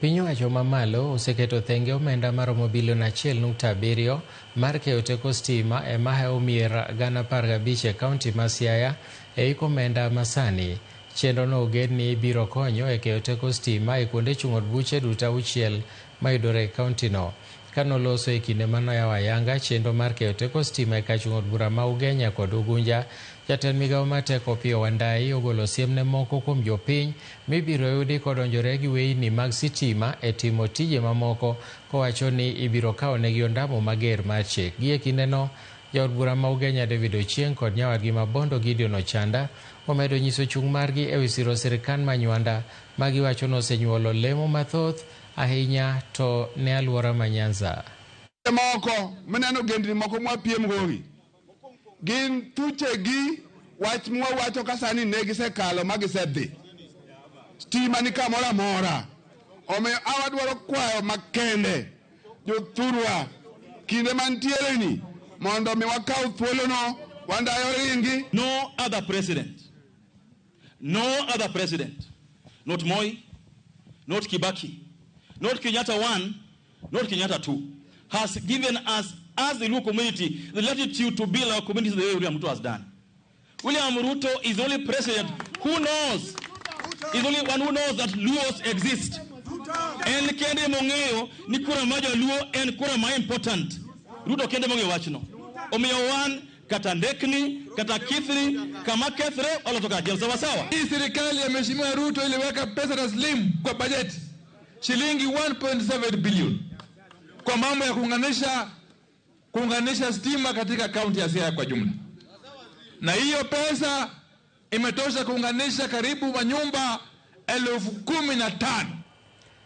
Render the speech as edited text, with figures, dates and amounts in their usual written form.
Piny owacho mamalo oseketo thenge omenda maromo bilion 1.7 mar keyo teko stima e mahewo mier 15,000 e kaunti ma Siaya e hik omenda masani. Chenrono ogen ni biro konyo e keyo teko stima e kuonde chung' od buche duto 6 mayudore e kauntino. Kanoloso e kinde manoyawo ayanga chenro mar keyo teko stima e kar chung' od bura ma Ugenya kod Ugunja, jatend migawo mar teko Opiyo Wandayi ogolo siem ne moko kuom jopiny mibiro yudi kodonjore gi weyni mag sitima e timo tije mamoko kowacho ni ibiro kawonegi ondamo mager mar chik. Gie kindeno, jaod bura ma Ugenya David Ochieng kod nyawadgi ma Bondo Gideon Ochanda omedo nyiso chung' margi ewi siro sirkand ma Nywanda ma giwacho ni osenyuolo lemo mathoth ahinya to ne alwora ma Nyanza. Moko mineno ogendni moko mwapiem gogi gin thuchegi wach mwawacho ka sani ne gisekalo ma gisedhi. Stima ni kamoro amora. Omiyo awadwaro kwayo makende jothurwa kinde mantiere ni mondo mi wakaw thuolono wandayo ringi. No other president, no other president, not Moi, not Kibaki, not Kenyatta 1, not Kenyatta 2, has given us, as the Luo community, the latitude to build our community the way William Ruto has done. William Ruto is the only president who knows, is the only one who knows that Luos exist. En kende mong'eyo ni kura mar joluo en kura ma important. Ruto kende mong'eyo wachno. Omiyo wan kata ndekni kata kithni kama kethre oloso kaachiel sawa sawa. Hii serikali ya Mheshimiwa Ruto iliweka pesa taslim kwa bajeti shilingi 1.7 bilioni kwa mambo ya kuunganisha stima katika kaunti ya Siaya kwa jumla, na hiyo pesa imetosha kuunganisha karibu manyumba 15,000.